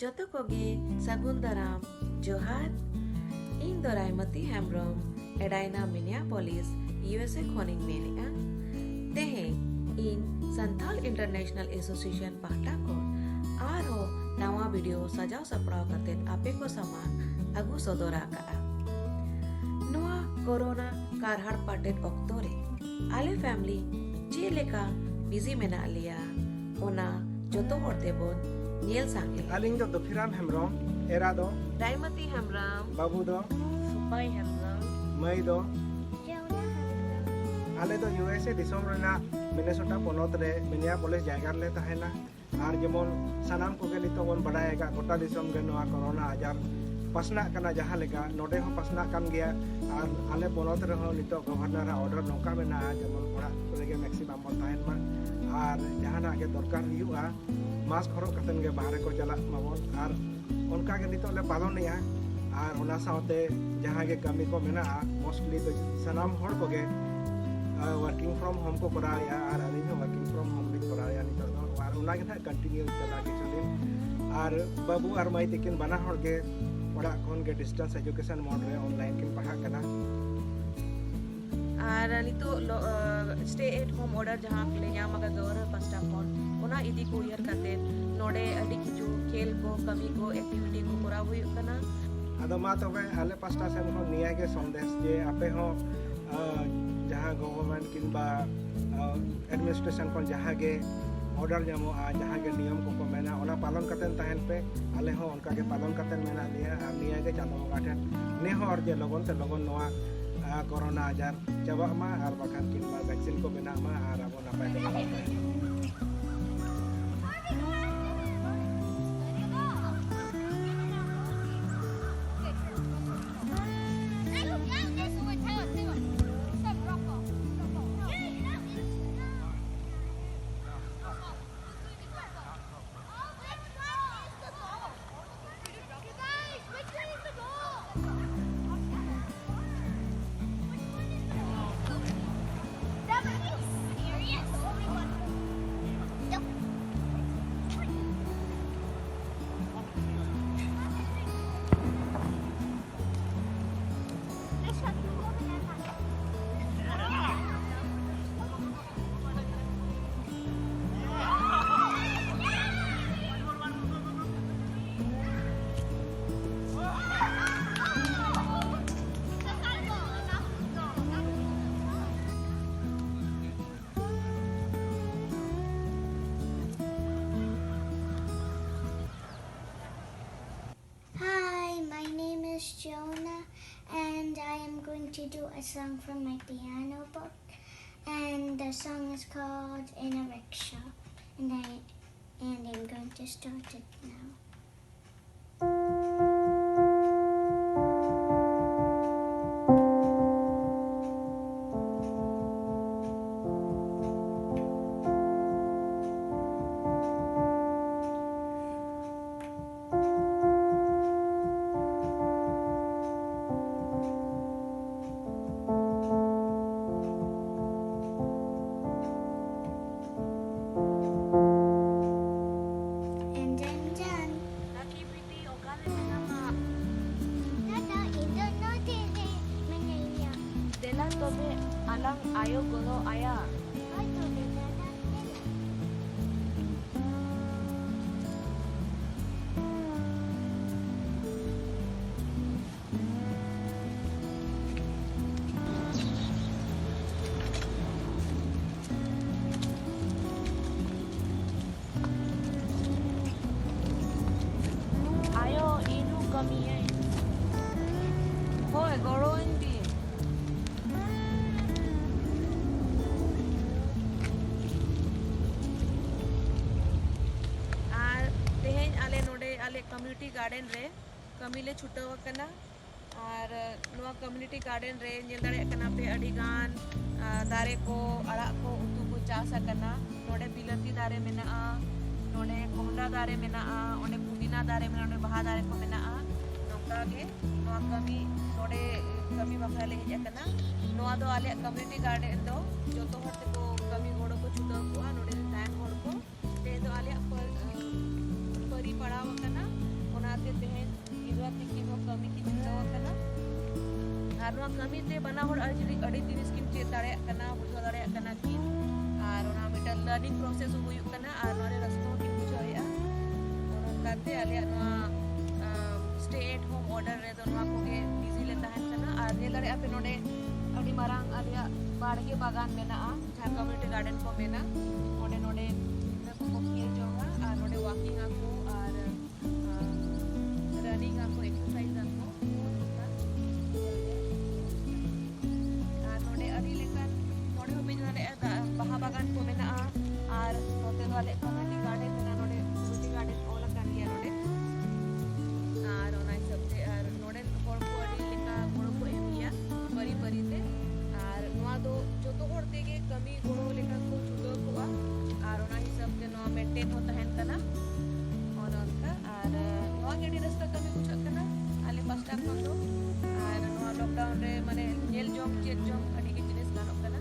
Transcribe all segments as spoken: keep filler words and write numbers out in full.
ᱡᱚᱛᱚ ᱠᱚᱜᱮ ᱥᱟᱹᱜᱩᱱ ᱫᱟᱨᱟᱢ ᱡᱚᱦᱟᱨ᱾ ᱤᱧ ᱫᱚ ᱨᱟᱭᱢᱟᱹᱛᱤ ᱦᱮᱢᱵᱨᱚᱢ, ᱮᱰᱟᱭᱱᱟ, ᱢᱤᱱᱤᱭᱟᱯᱚᱞᱤᱥ, ᱤᱭᱩ ᱮᱥ ᱮ ᱠᱷᱚᱱᱤᱧ ᱢᱮᱱᱮᱫᱼᱟ᱾ ᱛᱮᱦᱮᱧ ᱤᱧ ᱥᱟᱱᱛᱟᱞ ᱤᱱᱴᱟᱨᱱᱮᱥᱱᱟᱞ ᱮᱥᱳᱥᱤᱭᱮᱥᱚᱱ ᱯᱟᱦᱴᱟ ᱠᱷᱚᱱ ᱟᱨᱦᱚᱸ ᱱᱟᱣᱟ ᱵᱷᱤᱰᱤᱭᱳ ᱥᱟᱡᱟᱣ ᱥᱟᱯᱲᱟᱣ ᱠᱟᱛᱮ ᱟᱯᱮ ᱠᱚ ᱥᱟᱢᱟᱝ ᱟᱹᱜᱩ ᱥᱚᱫᱚᱨ ᱟᱠᱟᱫᱼᱟ᱾ ᱱᱚᱣᱟ ᱠᱳᱨᱳᱱᱟ ᱠᱟᱨᱦᱟᱲ ᱯᱟᱴᱮᱫ ᱚᱠᱛᱚ ᱨᱮ ᱟᱞᱮ ᱯᱷᱮᱢᱤᱞᱤ ᱪᱮᱫ ᱞᱮᱠᱟ ᱵᱤᱡᱤ ᱢᱮᱱᱟᱜ ᱞᱮᱭᱟ, ᱚᱱᱟ ᱡᱚᱛᱚ ᱦᱚᱲ ᱛᱮᱵᱚᱱ ᱧᱮᱞ ᱥᱟᱸᱜᱮ ᱞᱮᱜᱮ᱾ ᱟᱹᱞᱤᱧ ᱫᱚ ᱫᱩᱠᱷᱤᱨᱟᱢ ᱦᱮᱢᱵᱨᱚᱢ, ᱮᱨᱟ ᱫᱚ ᱨᱟᱭᱢᱟᱹᱛᱤ ᱦᱮᱢᱵᱨᱚᱢ, ᱵᱟᱹᱵᱩ ᱫᱚ ᱥᱩᱯᱟᱭ ᱦᱮᱢᱵᱨᱚᱢ, ᱢᱟᱹᱭ ᱫᱚ᱾ ᱟᱞᱮ ᱫᱚ ᱭᱩ ᱮᱥ ᱮ ᱫᱤᱥᱚᱢ ᱨᱮᱱᱟᱜ ᱢᱤᱱᱮᱥᱳᱴᱟ ᱯᱚᱱᱚᱛ ᱨᱮ ᱢᱤᱱᱤᱭᱟᱯᱚᱞᱤᱥ ᱡᱟᱭᱜᱟ ᱨᱮᱞᱮ ᱛᱟᱦᱮᱱᱟ᱾ ᱟᱨ ᱡᱮᱢᱚᱱ ᱥᱟᱱᱟᱢ ᱠᱚᱜᱮ ᱱᱤᱛᱚᱜ ᱵᱚᱱ ᱵᱟᱰᱟᱭ ᱟᱠᱟᱫ, ᱜᱚᱴᱟ ᱫᱤᱥᱚᱢ ᱜᱮ ᱱᱚᱣᱟ ᱠᱳᱨᱳᱱᱟ ᱟᱡᱟᱨ ᱯᱟᱥᱱᱟᱜ ᱠᱟᱱᱟ ᱡᱟᱦᱟᱸ ᱞᱮᱠᱟ, ᱱᱚᱰᱮ ᱦᱚᱸ ᱯᱟᱥᱱᱟᱜ ᱠᱟᱱ ᱜᱮᱭᱟ᱾ ᱟᱨ ᱟᱞᱮ ᱯᱚᱱᱚᱛ ᱨᱮᱦᱚᱸ ᱱᱤᱛᱚᱜ ᱜᱚᱵᱷᱚᱨᱱᱚᱨᱟᱜ ᱚᱨᱰᱟᱨ ᱱᱚᱝᱠᱟ ᱢᱮᱱᱟᱜᱼᱟ, ᱡᱮᱢᱚᱱ ᱚᱲᱟᱜ ᱨᱮᱜᱮ ᱢᱮᱠᱥᱤᱢᱟᱢ ᱵᱚᱱ ᱛᱟᱦᱮᱱ ᱢᱟ᱾ ᱟᱨ ᱡᱟᱦᱟᱱᱟᱜ ᱜᱮ ᱫᱚᱨᱠᱟᱨ ᱦᱩᱭᱩᱜᱼᱟ, ᱢᱟᱥᱠ ᱦᱚᱨᱚᱜ ᱠᱟᱛᱮᱱ ᱜᱮ ᱵᱟᱦᱨᱮ ᱠᱚ ᱪᱟᱞᱟᱜ ᱢᱟᱵᱚᱱ᱾ ᱟᱨ ᱚᱱᱠᱟ ᱜᱮ ᱱᱤᱛᱚᱜ ᱞᱮ ᱯᱟᱞᱚᱱᱮᱜᱼᱟ᱾ ᱟᱨ ᱚᱱᱟ ᱥᱟᱶᱛᱮ ᱡᱟᱦᱟᱸ ᱜᱮ ᱠᱟᱹᱢᱤ ᱠᱚ ᱢᱮᱱᱟᱜᱼᱟ, ᱢᱳᱥᱴᱞᱤ ᱫᱚ ᱥᱟᱱᱟᱢ ᱦᱚᱲ ᱠᱚᱜᱮ ᱣᱟᱨᱠᱤᱝ ᱯᱷᱨᱚᱢ ᱦᱳᱢ ᱠᱚ ᱠᱚᱨᱟᱣᱮᱜᱼᱟ᱾ ᱟᱨ ᱟᱹᱞᱤᱧ ᱦᱚᱸ ᱣᱟᱨᱠᱤᱝ ᱯᱷᱨᱚᱢ ᱦᱳᱢ ᱞᱤᱧ ᱠᱚᱨᱟᱣᱮᱜᱼᱟ ᱱᱤᱛᱚᱜ ᱫᱚ᱾ ᱟᱨ ᱚᱱᱟ ᱜᱮ ᱱᱟᱦᱟᱜ ᱠᱚᱱᱴᱤᱱᱤᱭᱩ ᱪᱟᱞᱟᱜᱼᱟ ᱠᱤᱪᱷᱩ ᱫᱤᱱ᱾ ᱟᱨ ᱵᱟᱹᱵᱩ ᱟᱨ ᱢᱟᱹᱭ ᱛᱟᱹᱠᱤᱱ ᱵᱟᱱᱟ ᱦᱚᱲ ᱜᱮ ᱚᱲᱟᱜ ᱠᱷᱚᱱ ᱜᱮ ᱰᱤᱥᱴᱮᱱᱥ ᱮᱡᱩᱠᱮᱥᱚᱱ ᱢᱳᱰ ᱨᱮ ᱚᱱᱞᱟᱭᱤᱱ ᱠᱤᱱ ᱯᱟᱲᱦᱟᱜ ᱠᱟᱱᱟ᱾ ᱟᱨ ᱱᱤᱛᱚᱜ ᱥᱴᱮ ᱮᱴ ᱦᱳᱢ ᱚᱨᱰᱟᱨ ᱡᱟᱦᱟᱸ ᱞᱮ ᱧᱟᱢ ᱟᱠᱟᱫ ᱜᱚᱵᱷᱚᱨᱱᱚᱨ ᱯᱟᱥᱴᱟ ᱠᱷᱚᱱ, ᱚᱱᱟ ᱤᱫᱤ ᱠᱚ ᱩᱭᱦᱟᱹᱨ ᱠᱟᱛᱮ ᱱᱚᱰᱮ ᱟᱹᱰᱤ ᱠᱤᱪᱷᱩ ᱠᱷᱮᱞ ᱠᱚ, ᱠᱟᱹᱢᱤ ᱠᱚ, ᱮᱠᱴᱤᱵᱷᱤᱴᱤ ᱠᱚ ᱠᱚᱨᱟᱣ ᱦᱩᱭᱩᱜ ᱠᱟᱱᱟ᱾ ᱟᱫᱚ ᱢᱟ ᱛᱚᱵᱮ ᱟᱞᱮ ᱯᱟᱥᱴᱟ ᱥᱮᱱ ᱠᱷᱚᱱ ᱱᱤᱭᱟᱹ ᱜᱮ ᱥᱚᱱᱫᱮᱥ ᱡᱮ ᱟᱯᱮ ᱦᱚᱸ, ᱟᱸ, ᱡᱟᱦᱟᱸ ᱜᱚᱵᱷᱚᱨᱱᱢᱮᱱᱴ ᱠᱤᱝᱵᱟ, ᱟᱸ, ᱮᱰᱢᱤᱱᱤᱥᱴᱨᱮᱥᱚᱱ ᱠᱷᱚᱱ ᱡᱟᱦᱟᱸ ᱜᱮ ᱚᱨᱰᱟᱨ ᱧᱟᱢᱚᱜᱼᱟ, ᱡᱟᱦᱟᱸ ᱜᱮ ᱱᱤᱭᱚᱢ ᱠᱚᱠᱚ ᱢᱮᱱᱟ, ᱚᱱᱟ ᱯᱟᱞᱚᱱ ᱠᱟᱛᱮ ᱛᱟᱦᱮᱱ ᱯᱮ᱾ ᱟᱞᱮ ᱦᱚᱸ ᱚᱱᱠᱟ ᱜᱮ ᱯᱟᱞᱚᱱ ᱠᱟᱛᱮ ᱢᱮᱱᱟᱜ ᱞᱮᱭᱟ᱾ ᱟᱨ ᱱᱤᱭᱟᱹ ᱜᱮ ᱪᱟᱸᱫᱚ ᱵᱚᱸᱜᱟ ᱴᱷᱮᱱ ᱱᱮᱦᱚᱨ ᱡᱮ ᱞᱚᱜᱚᱱ ᱛᱮ ᱞᱚᱜᱚᱱ ᱱᱚᱣᱟ, ᱟᱸ, ᱠᱳᱨᱳᱱᱟ ᱟᱡᱟᱨ ᱪᱟᱵᱟᱜ ᱢᱟ, ᱟᱨ ᱵᱟᱠᱷᱟᱱ ᱠᱤᱝᱵᱟ ᱵᱷᱮᱠᱥᱤᱱ ᱠᱚ ᱵᱮᱱᱟᱜ ᱢᱟ, ᱟᱨ ᱟᱵᱚ ᱱᱟᱯᱟᱭ ᱛᱮᱵᱚᱱ ᱛᱟᱦᱮᱱ ᱢᱟ᱾ do a song from my piano book, and the song is called In a Rickshaw, and I and I'm going to start it now. And I'm done. ᱞᱟᱹᱠᱤ ᱵᱤᱴᱤ, ᱚᱠᱟᱨᱮ ᱢᱮᱱᱟᱢᱟ? ᱫᱟᱫᱟ, ᱤᱧ ᱫᱚ ᱱᱚᱛᱮ ᱨᱮ ᱢᱮᱱᱟᱧᱟ᱾ ᱫᱮᱞᱟ ᱛᱚᱵᱮ ᱟᱞᱟᱝ ᱟᱭᱳ ᱜᱚᱲᱚ ᱟᱭᱟ᱾ ᱦᱳᱭ ᱛᱚᱵᱮ ᱫᱟᱫᱟ, ᱫᱮᱞᱟ᱾ ᱟᱭᱳ, ᱤᱧ ᱦᱚᱸ ᱠᱟᱹᱢᱤᱭᱟᱹᱧ᱾ ᱦᱳᱭ, ᱜᱚᱲᱚᱣᱟᱹᱧ ᱵᱤᱱ᱾ ᱟᱨ ᱛᱮᱦᱮᱧ ᱟᱞᱮ ᱱᱚᱰᱮ, ᱟᱞᱮ community garden ᱨᱮ ᱠᱟᱹᱢᱤ ᱞᱮ ᱪᱷᱩᱴᱟᱹᱣ ᱟᱠᱟᱱᱟ᱾ ᱟᱨ ᱱᱚᱣᱟ community garden ᱨᱮ ᱧᱮᱞ ᱫᱟᱲᱮᱭᱟᱜ ᱠᱟᱱᱟ ᱯᱮ, ᱟᱹᱰᱤ ᱜᱟᱱ, ᱟ, ᱫᱟᱨᱮ ᱠᱚ, ᱟᱲᱟᱜ ᱠᱚ, ᱩᱛᱩ ᱠᱚ ᱪᱟᱥ ᱟᱠᱟᱱᱟ᱾ ᱱᱚᱰᱮ ᱵᱤᱞᱟᱹᱛᱤ ᱫᱟᱨᱮ ᱢᱮᱱᱟᱜᱼᱟ, ᱱᱚᱰᱮ ᱠᱚᱦᱰᱟ ᱫᱟᱨᱮ ᱢᱮᱱᱟᱜᱼᱟ, ᱚᱸᱰᱮ ᱯᱩᱫᱤᱱᱟ ᱫᱟᱨᱮ ᱢᱮᱱᱟᱜᱼᱟ, ᱱᱚᱰᱮ ᱵᱟᱦᱟ ᱫᱟᱨᱮ ᱠᱚ ᱢᱮᱱᱟᱜᱼᱟ᱾ ᱱᱚᱝᱠᱟ ᱜᱮ ᱱᱚᱣᱟ ᱠᱟᱹᱢᱤ, ᱱᱚᱰᱮ ᱠᱟᱹᱢᱤ ᱵᱟᱠᱷᱨᱟ ᱞᱮ ᱦᱮᱡ ᱟᱠᱟᱱᱟ᱾ ᱱᱚᱣᱟ ᱫᱚ ᱟᱞᱮᱭᱟᱜ community garden ᱫᱚ ᱡᱚᱛᱚ ᱦᱚᱲ ᱛᱮᱠᱚ ᱠᱟᱹᱢᱤ ᱜᱚᱲᱚ ᱠᱚ ᱪᱷᱩᱴᱟᱹᱣ ᱠᱚᱜᱼᱟ, ᱱᱚᱰᱮ ᱨᱮᱱ ᱛᱟᱦᱮᱱ ᱦᱚᱲ ᱠᱚ᱾ ᱛᱮᱦᱮᱧ ᱫᱚ ᱟᱞᱮᱭᱟᱜ ᱯᱟᱹᱨ-, ᱯᱟᱹᱨᱤ ᱯᱟᱲᱟᱣ ᱟᱠᱟᱱᱟ, ᱚᱱᱟᱛᱮ ᱛᱮᱦᱮᱧ ᱜᱤᱫᱽᱨᱟᱹ ᱛᱤᱠᱤᱱ ᱦᱚᱸ ᱠᱟᱹᱢᱤ ᱠᱤᱱ ᱪᱷᱩᱴᱟᱹᱣ ᱟᱠᱟᱱᱟ᱾ ᱟᱨ ᱱᱚᱣᱟ ᱠᱟᱹᱢᱤ ᱛᱮ ᱵᱟᱱᱟ ᱦᱚᱲ ᱟᱹᱰᱤ, ᱟᱹᱰᱤ ᱡᱤᱱᱤᱥ ᱠᱤᱱ ᱪᱮᱫ ᱫᱟᱲᱮᱭᱟᱜ ᱠᱟᱱᱟ, ᱵᱩᱡᱷᱟᱹᱣ ᱫᱟᱲᱮᱭᱟᱜ ᱠᱟᱱᱟ ᱠᱤᱱ, ᱟᱨ ᱚᱱᱟ ᱢᱤᱫᱴᱟᱝ learning process ᱦᱚᱸ ᱦᱩᱭᱩᱜ ᱠᱟᱱᱟ, ᱟᱨ ᱱᱚᱣᱟ ᱨᱮ ᱨᱟᱹᱥᱠᱟᱹ ᱦᱚᱸ ᱠᱤᱱ ᱵᱩᱡᱷᱟᱹᱣᱮᱫᱼᱟ᱾ ᱚᱱᱠᱟᱛᱮ ᱟᱞᱮᱭᱟᱜ ᱱᱚᱣᱟ, ᱟᱸ, stay at home order ᱨᱮᱫᱚ ᱱᱚᱣᱟ ᱠᱚᱜᱮ busy ᱞᱮ ᱛᱟᱦᱮᱱ ᱠᱟᱱᱟ᱾ ᱟᱨ ᱧᱮᱞ ᱫᱟᱲᱮᱭᱟᱜᱼᱟ ᱯᱮ, ᱱᱚᱰᱮ ᱟᱹᱰᱤ ᱢᱟᱨᱟᱝ ᱟᱞᱮᱭᱟᱜ ᱵᱟᱲᱜᱮ ᱵᱟᱜᱟᱱ ᱢᱮᱱᱟᱜᱼᱟ, ᱡᱟᱦᱟᱸ community garden ᱠᱚ ᱢᱮᱱᱟ, ᱚᱸᱰᱮ ᱱᱚᱰᱮ ᱜᱤᱫᱽᱨᱟᱹ ᱠᱚᱠᱚ ᱠᱷᱮᱞ ᱡᱚᱝᱟ ᱟᱨ ᱱᱚᱰᱮ walking ᱟᱠᱚ ᱟᱨ, ᱟᱨ running ᱟᱠᱚ, exercise ᱟᱠᱚ᱾ ᱡᱚᱢ ᱟᱹᱰᱤ ᱜᱮ ᱡᱤᱱᱤᱥ ᱜᱟᱱᱚᱜ ᱠᱟᱱᱟ᱾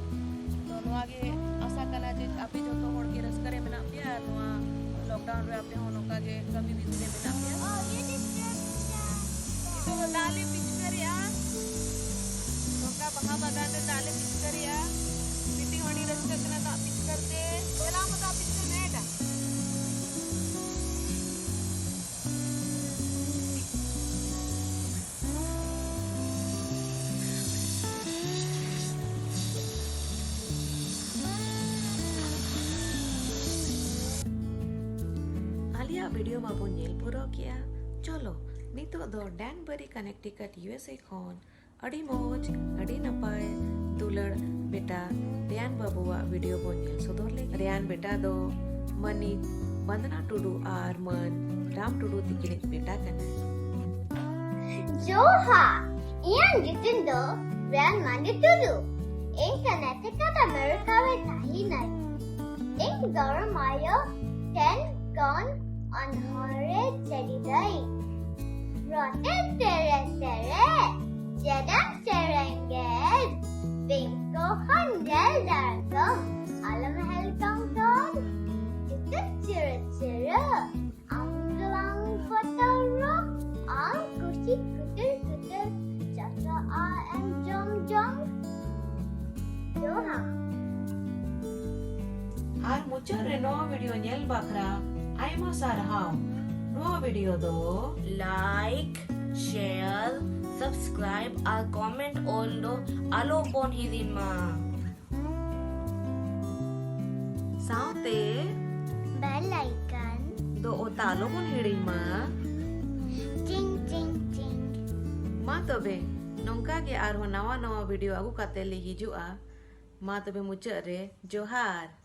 ᱛᱚ ᱱᱚᱣᱟ ᱜᱮ ᱟᱥᱟ ᱠᱟᱱᱟ ᱡᱮ ᱟᱯᱮ ᱡᱚᱛᱚ ᱦᱚᱲ ᱜᱮ ᱨᱟᱹᱥᱠᱟᱹ ᱨᱮ ᱢᱮᱱᱟᱜ ᱯᱮᱭᱟ ᱟᱨ ᱱᱚᱣᱟ lockdown ᱨᱮ ᱟᱯᱮ ᱦᱚᱸ ᱱᱚᱝᱠᱟ ᱜᱮ ᱠᱟᱹᱢᱤ busy ᱨᱮ ᱢᱮᱱᱟᱜ ᱯᱮᱭᱟ᱾ ᱱᱤᱛᱚᱜ ᱫᱚ ᱫᱟᱜ ᱞᱮ ᱯᱤᱪᱠᱟᱹᱨᱮᱜᱼᱟ᱾ ᱱᱚᱝᱠᱟ ᱵᱟᱦᱟ ᱵᱟᱜᱟᱱ ᱨᱮ ᱫᱟᱜ ᱞᱮ ᱯᱤᱪᱠᱟᱹᱨᱮᱜᱼᱟ᱾ ᱵᱤᱴᱤ ᱦᱚᱸ ᱟᱹᱰᱤ ᱨᱟᱹᱥᱠᱟᱹᱜ ᱠᱟᱱᱟ ᱫᱟᱜ ᱯᱤᱪᱠᱟᱹᱨ ᱛᱮ᱾ ᱪᱟᱞᱟᱣ ᱢᱮ ᱫᱟᱜ ᱯᱤᱪᱠᱟᱹᱨ ᱢᱮ ᱮᱴᱟ᱾ ᱟᱞᱮᱭᱟᱜ video ᱢᱟᱵᱚᱱ ᱧᱮᱞ ᱯᱩᱨᱟᱹᱣ ᱠᱮᱜᱼᱟ᱾ ᱪᱚᱞᱚ, ᱱᱤᱛᱚᱜ ᱫᱚ Danbury, Connecticut, USA ᱠᱷᱚᱱ ᱟᱹᱰᱤ ᱢᱚᱡᱽ, ᱟᱹᱰᱤ ᱱᱟᱯᱟᱭ ᱫᱩᱞᱟᱹᱲ ᱵᱮᱴᱟ ᱨᱮᱭᱟᱱ ᱵᱟᱹᱵᱩᱣᱟᱜ video ᱵᱚᱱ ᱧᱮᱞ ᱥᱚᱫᱚᱨ ᱞᱮᱜᱮ᱾ ᱨᱮᱭᱟᱱ ᱵᱮᱴᱟ ᱫᱚ ᱢᱟᱹᱱᱤᱡ ᱵᱚᱱᱫᱚᱱᱟ ᱴᱩᱰᱩ ᱟᱨ ᱢᱟᱹᱱ ᱨᱟᱢ ᱴᱩᱰᱩ ᱛᱤᱠᱤᱱᱤᱡ ᱵᱮᱴᱟ ᱠᱟᱱᱟᱭ᱾ ᱡᱚᱦᱟᱨ, ᱤᱧᱟᱹᱜ ᱧᱩᱛᱩᱢ ᱫᱚ ᱨᱮᱭᱟᱱ ᱢᱟᱹᱱᱤ ᱴᱩᱰᱩ᱾ ᱤᱧ ᱠᱚᱱᱮᱠᱴᱤᱠᱟᱴ ᱟᱢᱮᱨᱤᱠᱟ ᱨᱮ ᱛᱟᱦᱮᱱᱟᱹᱧ᱾ ᱤᱧ ᱫᱷᱚᱨᱚᱢ ᱟᱭᱳ ᱴᱷᱮᱱ ᱠᱷᱚᱱ ᱚᱱᱚᱬᱦᱮ ᱪᱮᱫ ᱤᱫᱟᱹᱧ᱾ ᱨᱚᱴᱮ ᱛᱮᱨᱮ ᱛᱮᱨᱮ, ᱪᱮᱫᱟᱜ ᱥᱮᱨᱮᱧ ᱜᱮ? ᱵᱤᱧ ᱠᱚ ᱠᱷᱚᱱ ᱧᱮᱞ ᱫᱟᱨᱟᱢ ᱠᱚᱢ, ᱟᱞᱚᱢ ᱦᱮᱞ ᱴᱚᱝᱴᱚᱝ᱾ ᱪᱤᱛᱟᱹ ᱪᱤᱨᱟᱹ ᱪᱤᱨᱟᱹ, ᱟᱢ ᱫᱚ ᱵᱟᱝ ᱵᱚᱛᱚᱨᱚᱜ, ᱟᱢ ᱠᱩᱥᱤ ᱠᱩᱴᱤᱨ ᱠᱩᱴᱤᱨ, ᱡᱚᱛᱚ ᱟᱢ ᱡᱚᱢ ᱡᱚᱝ᱾ ᱡᱚᱦᱟᱨ᱾ ᱟᱨ ᱢᱩᱪᱟᱹᱫ ᱨᱮ ᱱᱚᱣᱟ video ᱧᱮᱞ ᱵᱟᱠᱷᱨᱟ ᱟᱭᱢᱟ ᱥᱟᱨᱦᱟᱣ᱾ ᱱᱚᱣᱟ video ᱫᱚ like, share, subscribe ᱟᱨ comment all ᱫᱚ ᱟᱞᱚ ᱵᱚᱱ ᱦᱤᱲᱤᱧ ᱢᱟ᱾ ᱥᱟᱶᱛᱮ bell icon ᱫᱚ ᱚᱛᱟ ᱟᱞᱚ ᱵᱚᱱ ᱦᱤᱲᱤᱧ ᱢᱟ᱾ ᱪᱤᱝ ᱪᱤᱝ ᱪᱤᱝ᱾ ᱢᱟ ᱛᱚᱵᱮ, ᱱᱚᱝᱠᱟ ᱜᱮ ᱟᱨᱦᱚᱸ ᱱᱟᱣᱟ ᱱᱟᱣᱟ video ᱟᱹᱜᱩ ᱠᱟᱛᱮ ᱞᱮ ᱦᱤᱡᱩᱜᱼᱟ᱾ ᱢᱟ ᱛᱚᱵᱮ ᱢᱩᱪᱟᱹᱫ ᱨᱮ ᱡᱚᱦᱟᱨ᱾